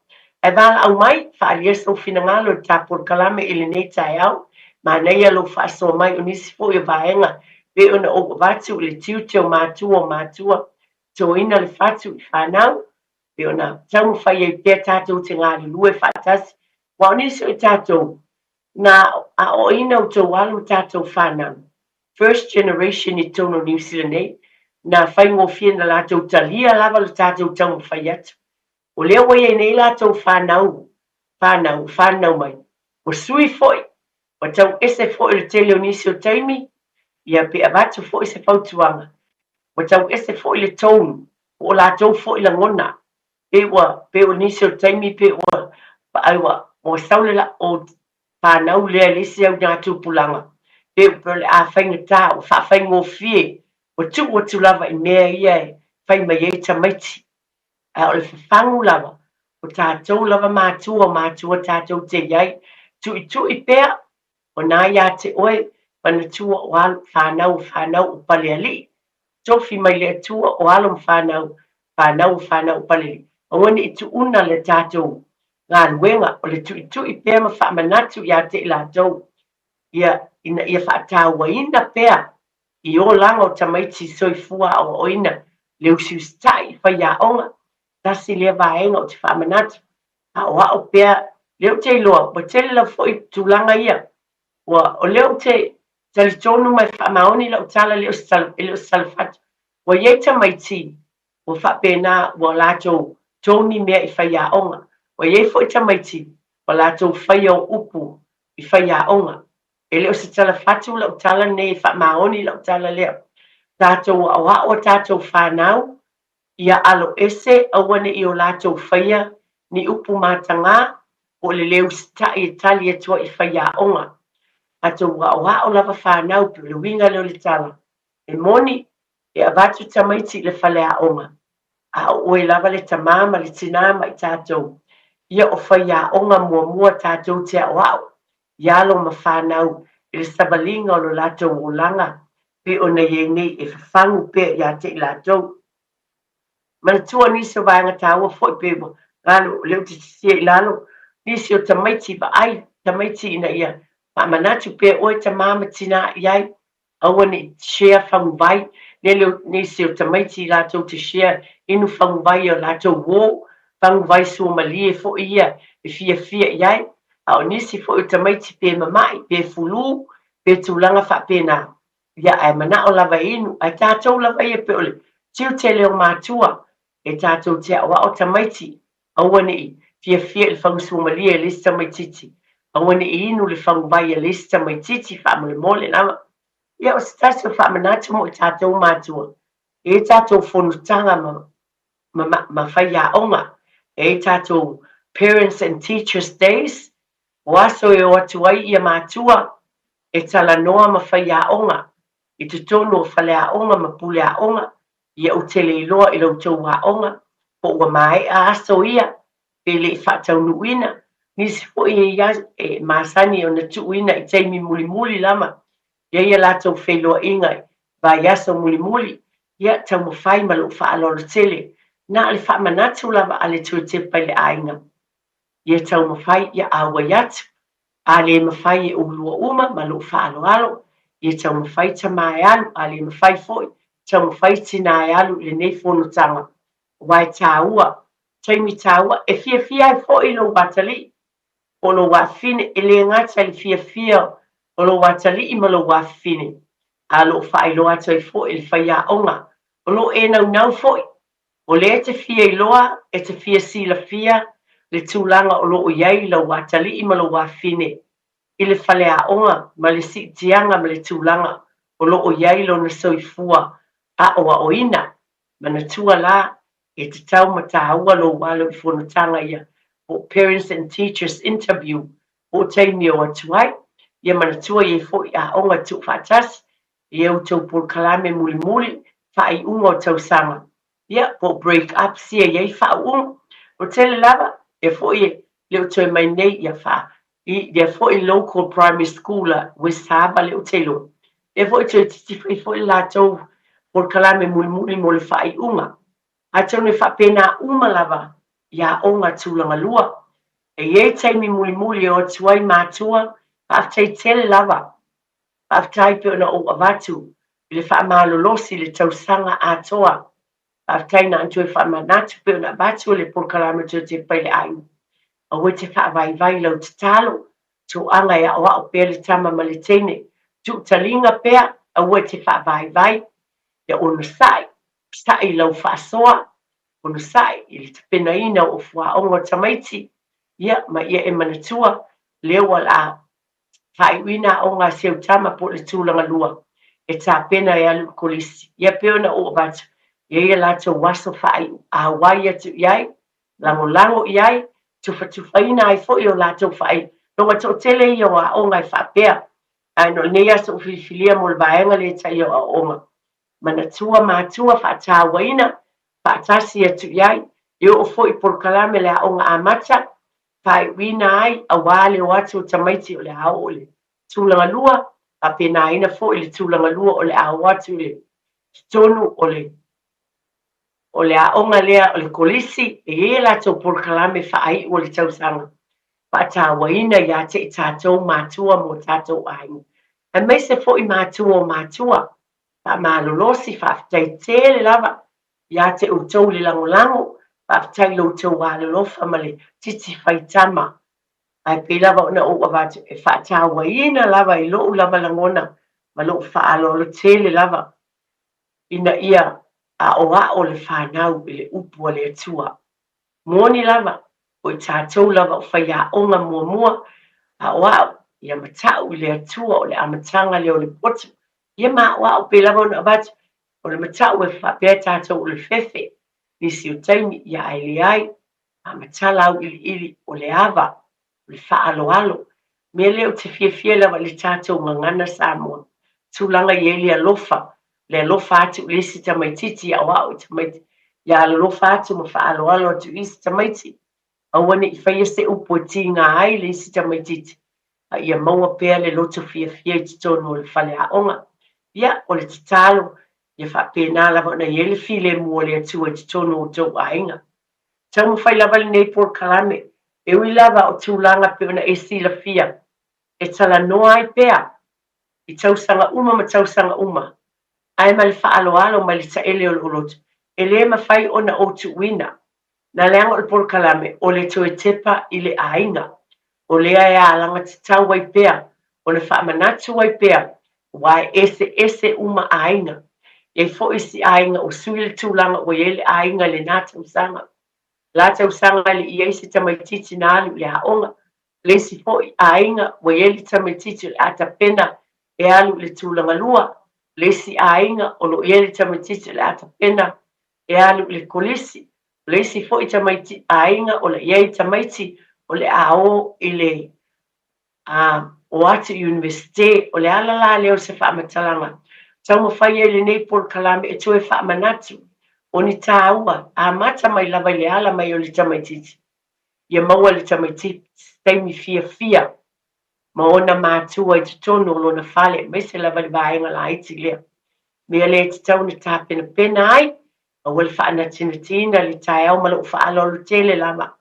Ae valaau mai, faaalia sou finagalo i le ta polokalame i lenei taeao, manaia lou faasoa mai o nisi foi o vaega pei ona ou avatu i le tiute o matua o matua, totoina le fatu i fanau, pei ona taumafai ai pea tatou te galulue faatasi. Aua o nisi o i tatou, na aoaoina outou alo tatou fanau, first generation i totonu o Niu Sila nei, na faigofie na latou talia lava le tatou taumafai atu. O lea ua i ai nei latou fanau, fanau, ua fanau mai, ua sui foi, ua tau ese foi le tele o nisi o taimi, ia pe avatu foi se fautuaga, ua tau ese foi le tone, po o latou foi lagona, pe ua, pe o nisi o taimi pe ua, ai ua, ua sau le la, o fanau lea i le isi au nā tupulaga, pe ua, pe o le a faigata, ua faafaigofie, ua tuu atu lava i mea ia e fai mai ai tamaiti. Ae o le fafagu lava, o tatou lava matua o matua tatou te i ai, tuitui pea, o nā iā te oe, manatua o alo, fanau o fanau o Palealii, tofi mai le Atua o alo ma fanau, fanau o fanau o Palealii. Aua ne i tuuna le tatou galuega o le tuitui pea ma faamanatu iā te i latou, ia, ina ia faatauaina pea i olaga o tamaiti soifua aoaoina le usiusitai i faiaoga, tasi lea vaega ou te faamanatu, aoao pea, lea ou te iloa ua tele lava foi tulaga ia, ua, o lea ou te talitonu ma e faamaoni lau tala, e le o se tala, e le o se tala fatu, ua i ai tamaiti ua faapena ua latou togi mea i faiaoga, ua i ai foi tamaiti ua latou faia o upu i faiaoga. E le o se tala fatu lau tala lenei e faamaoni lau tala lea. Tatou aoao a tatou fanau ia alo ese aua ne i o latou faia ni upu matagā po o le lē usitai e tali atu ai i faiaoga. Tatou aoao lava fanau pei o le uiga lea o le tala. E moni, e avatu tamaiti i le faleaoga, a o oe lava le tamā ma le tinā ma i tatou, ia o faiaoga muamua tatou te aoao i alo ma fanau i le savaliga o lo latou olaga pei ona i ai nei e fafagu pea iā te i latou. Manatua nisi o vaega taua foi pei ua galo o lea ou te titia i lalo nisi o tamaiti vaai tamaiti ina ia faamanatu pea oe tamā ma tinā i ai Aua ne i share faguvai, lele o nisi o tamaiti i latou te share inu faguvai o latou uō, faguvai suamalie foi ia e fiafia i ai, a o nisi foi o tamaiti pe mama'i, pe fulū, pe tulaga faapena, ia ae mana'o lava e inu, ae tatou lava ia pe o le tiute lea o matua e tatou te aoao tamaiti Aua ne i fiafia i le fagusuamalie a le isi tamaitiiti, aua ne i inu le faguvai a le isi tamaitiiti faamolemole lava. Ia, o se tasi o faamanatu mo i tatou matua, e i ai tatou fonotaga ma, ma, ma faiaoga, e i ai tatou Parents and Teachers Days, o aso e o atu ai ia matua e talanoa ma faiaoga i totonu o faleaoga ma puleaoga, Ia ou te le iloa i la outou aoga po ua maea aso ia pe le i faataunuuina, nisi foi e ia e masani ona tuuina i taimi mulimuli lava, i ai a latou feiloaiga i vaiaso mulimuli, ia taumafai ma lou faaaloalo tele, na o le faamanatu lava a le Tuatepa i le aiga, ia taumafai ia auai atu. A le mafai e oulua uma ma lou faaaloalo, ia taumafai tamā e alu, a le mafai foi, taumafai tinā e alu i lenei fonotaga, aua e tāua, taimi tāua, e fiafia ai foi lou atalii. po o lou afafine, e le gata i le fiafia o lou atalii ma lou afafine, a o lo o faailoa atu ai foi i le faiaoga o lo o e naunau foi, o lea e te fia iloa, e te fia silafia le tulaga o lo o i ai lau atalii ma lou afafine i le faleaoga ma le siitiaga ma le tulaga o lo o i ai lona soifua aoaoina. Manatua la, e tatau ma tāua lou alo i fonotaga ia po o Parents and Teachers Interview po o taimi e o atu ai. Ia manatua i ai foi aoga tuufaatasi i a outou polokalame mulimuli faaiuga o tausaga, ia po o break ups ia e i ai faauuga. O tele lava, lea foi e le o toe mai nei ia faa i lea foi local primary school a West Harbour lea ou te iloa, lea foi toeitiiti fai foi le latou polokalame mulimuli mo le faaiuga. Atonu e faapena uma lava i aoga tulaga lua. E i ai taimi mulimuli e o atu ai matua, faafetai tele lava. Faafetai pei ona ou avatu i le faamalolosi i le tausaga atoa. Faafetai na ona toe faamanatu pei ona avatu e le polokalame toe tepa i le aiga. Aua e te faavaivai i lau tatalo, toaga e aoao pea le tama ma le teine. Tuu taliga pea, aua e te faavaivai, ia onosai, onosai i lau faasoa, onosai i le tapenaina o fuaoga o tamaiti, ia ma ia e manatua, lea ua la faaiuina aoga a si au tama po o le tulaga lua e tapena e alu i le kolisi. Ia pei ona ou avatu, e i ai a latou aso faaiu auai atu i ai, lagolago i ai, tufatufaina ai foi o latou faailoga toatele ia o aoga e faapea. Ae no lenei aso ua filifilia mo le vaega lea e taia o aoga. Manatua matua faatauaina, faatasi atu i ai, e oo foi i polokalame le aoga amata, faaiuina ai aua le o atu o tamaiti o le a oo i le tulaga lua, faapenaina foi le tulaga lua o le a o atu i le totonu o le o le aoga lea o le kolisi, e i ai a latou polokalame faaiu o le tausaga faatauaina ia te i tatou matua mo tatou aiga, aemaise foi matua o matua. Faamalolosi, faafetai tele lava ia te outou le lagolago, faafetai i lo outou alolofa ma le titi faitama. Ae pei lava ona ou avatu, e faatauaina lava i lou lava lagona ma lou faaaloalo tele lava ina ia aoao le fanau i le upu a le Atua. Moni lava, o i tatou lava o faiaoga muamua, aoao ia matau i le Atua o le amataga lea o le poto. Ia ma aoao pei lava ona avatu, o le matau e faapea tatou o le fefe, nisi o taimi, ia ae leai, a matala auiliili o le ava, o le faaaloalo. Mea lea ou te fiafia lava i le tatou gagana Samoa, tulaga i ai le alofa, le alofa atu i le isi tamaitiiti, aoao i tamaiti, ia alolofa atu ma faaaloalo atu i isi tamaiti, aua ne i faia se upu e tiga ai le isi tamaitiiti, a ia maua pea le loto fiafia i totonu o le faleaoga. Ia, o le tatalo, ia faapena lava ona i ai le filemu o le Atua i totonu o outou aiga. Taumafai lava lenei polokalame, e ui lava o tulaga pei ona e silafia, e talanoa ai pea i tausaga uma ma tausaga uma, ae ma le faaaloalo mai le taele o lou loto, e le mafai ona ou tuuina. Na leaga o le polokalame o le toe tepa i le aiga, o lea e alagatatau ai pea ona faamanatu ai pea aua e eseese uma aiga. E i ai foi isi aiga ua sui le tulaga ua i ai le aiga i lena tausaga. La tausaga e le i ai se tamaitiiti na alu i le aoga. Le isi foi aiga ua i ai le tamaitiiti o le a tapena e alu i le tulaga lua. Le isi aiga o lo o i ai le tamaitiiti o le a tapena e alu i le kolisi. O le isi foi tamaiti aiga o le i ai tamaiti o le a o i le a o atu i Iunivesite. O le ala la lea o se faamatalaga taumafai ai lenei polokalame e toe faamanatu o ni tāua amata mai lava i le ala mai o le tamaitiiti ia maua e le tamaitiiti se taimi fiafia ma ona matua i totonu o lona fale, aemaise lava i le vaega laiti lea. Mea lea e tatau ona tapenapena ai, aua le faanatinatiina i le taeao ma lou faaaloalo tele lava.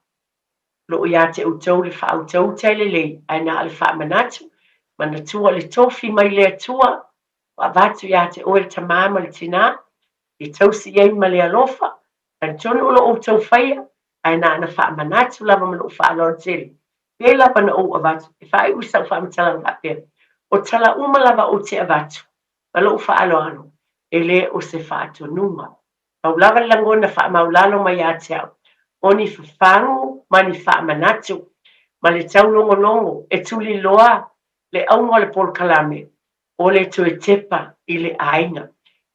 O lo o ia te outou le faautauta e lelei, ae na o le faamanatu, manatua le tofi mai le Atua, ua avatu ia te oe le tamā ma le tinā, e tausi i ai ma le alofa, talitonu o lo o outou faia, ae na ona faamanatu lava ma lou faaaloalo tele. Pei lava na ou avatu, e faaiu i sau faamatalaga faapea, o tala uma lava ou te avatu ma lou faaaloalo, e le o se faatonuga. Pau lava le lagona faamaulalo mai ia te au, o ni fafagu ma ni faamanatu, ma le taulogologo e tuliloa le auga o le polokalame o le toe tepa i le aiga,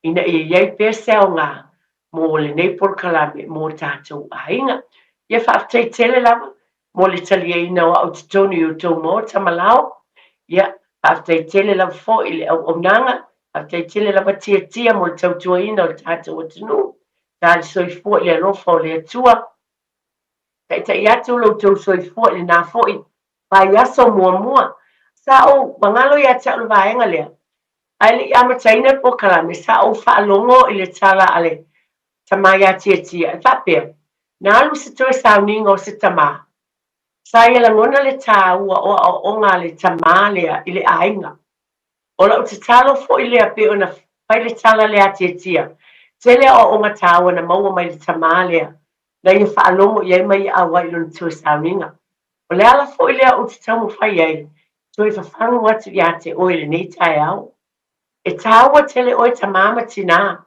ina ia i ai pea se aoga mo lenei polokalame mo tatou aiga. Ia faafetai tele lava mo le taliaina o au i totonu i outou maota ma lao. Ia, faafetai tele lava foi i le auaunaga, faafetai tele lava Tiatia mo le tautuaina o le tatou atunuu. Ta le soifua i le alofa o le Atua. Taitai atu lo outou soifua i lena foi vaiaso muamua. Sa ou magalo ia te au le vaega lea, ae le i amataina le polokalame, sa ou faalogo i le tala a le tama ia Tiatia, e faapea, Na alu se toe sauniga o se tama. Sa ia lagona le tāua o aoaoga a le tama lea i le aiga. O lau tatalo foi lea pei ona fai le tala lea a Tiatia, tele aoaoga tāua na maua mai le tama lea na ia faalogo i ai ma ia auai i lona toe sauniga. O le ala foi lea ou te taumafai ai, toe fafagu atu ia te oe i lenei taeao. E tāua tele oe tama ma tinā.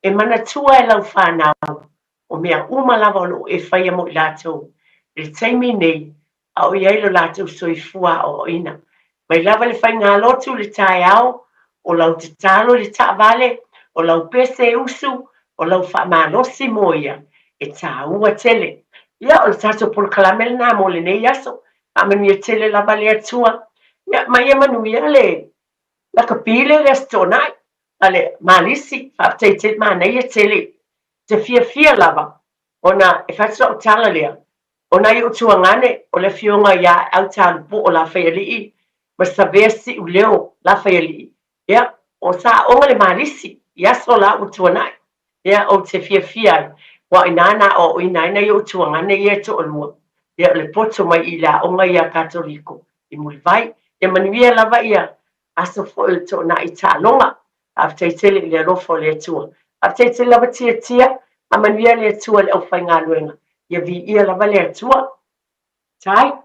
E manatua e lau fanau, o mea uma lava o lo o e faia mo i latou i le taimi nei a o i ai lo latou soifua aoaoina. Mai lava le faigalotu i le taeao, o lau tatalo i le taavale, o lau pese e usu, o lau faamalosi mo ia, e taua tele. Ia, o le tatou polokalame lena mo lenei aso. Faamanuia tele lava le Atua. Ia, ma ia manuia le lakapi lea i le Aso Toonai a le Malisi. Faafetai tele, manaia tele. Te fiafia lava ona e fai atu lau tala lea, o nai ou tuagane, o le afioga ia Autalupu o Lafaialii ma Savea Siuleo Lafaialii, ia, o sa aoga le Malisi i aso la ua tuanai. Ia, ou te fiafia ai, aua o ina na aoaoina ai nai ou tuagane ia e toalua, ia, o le poto mai i le aoga ia Katoliko i Mulivai. Ia manuia lava ia aso foi o le toonai taaloga. Faafetai tele i le alofa o le Atua. Faafetai tele lava Tiatia, faamanuia le Atua i le aufaigaluega. Ia viia lava le Atua. Tai.